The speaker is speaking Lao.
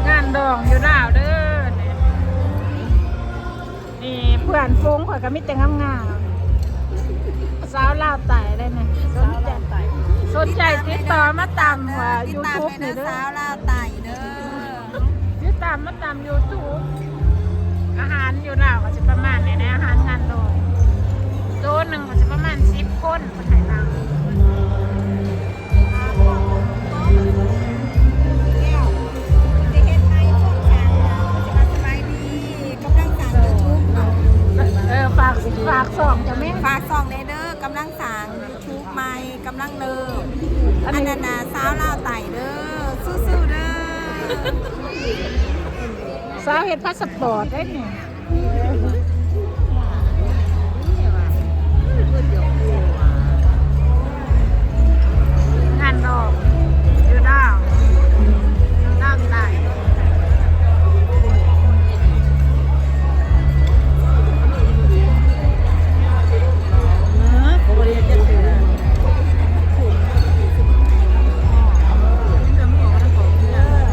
ງານດອງຢູ່ລາວເດີ. ນີ້ເພື່ອນຝູງຂ້ອຍກໍມີແຕ່ງາມໆ ສາວລາວໃຕ້ເດ້ນີ້. ສົນໃຈ ສົນໃຈຕິດຕໍ່ມາຕາມ YouTube ນີ້ເດີ ສາວລາວໃຕ້ເດີ. ຕິດຕາມມາຕາມ YouTube. ອາຫານຢູ່ລາວກໍຊິປະມານນີ້ແຫຼະ ອາຫານງານດອງ ໂຕໜຶ່ງກໍຊິປະມານສິບຄົນເພິ່ນໃຫ້ນັ່ງ. ເອີ ຝາກ ຝາກຊ່ອງເຈົ້າແມ່ ຝາກຊ່ອງແດ່ເດີ ກຳລັງສ້າງ YouTube ໃໝ່ກຳລັງເລີ່ມ ອັນນັ້ນນະ ສາວລາວໃຕ້ເດີ ສູ້ໆເດີ. ສາວເຮັດພາສະປອດໄດ້ນີ້ ເອີ